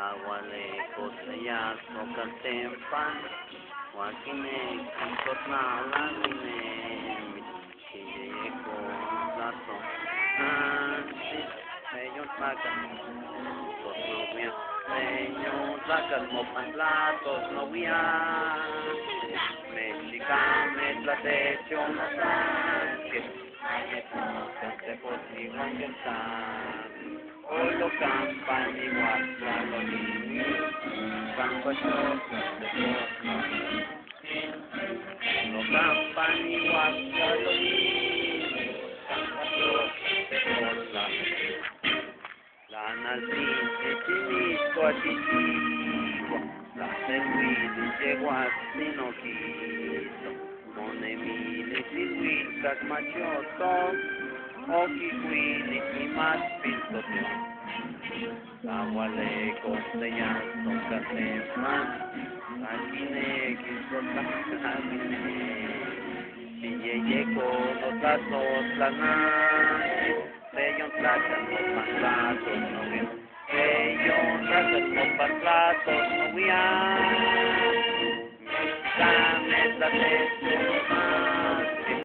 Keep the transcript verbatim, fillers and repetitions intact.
Lauale costeñas no cantempan, uakinekini sótnaalanini, misiyeyekono plato, anti, peyon tlakat, platos no uia, peyon tlakat mopani platos no uia, mexikame tlatechonasï, que, ay, no, que te puedo igual que está. Olo kampani uatsalonini, kampani uatsalonini, olo kampani uatsalonini, kampani uatsalonini. Lana síncheni tsímitskuatichikua, la sewini cheuasï no Kristo. Monemini sïkuikakua ma chót'o, ókikuini imani pískuti. Lauale costeñas no cantempan, uakinekini sótnaalanini, misiyeyekono platos no uia, peyon tlakat mopani platos no uia, peyon tlakat mopani platos no uia, mexikame tlatechonasï.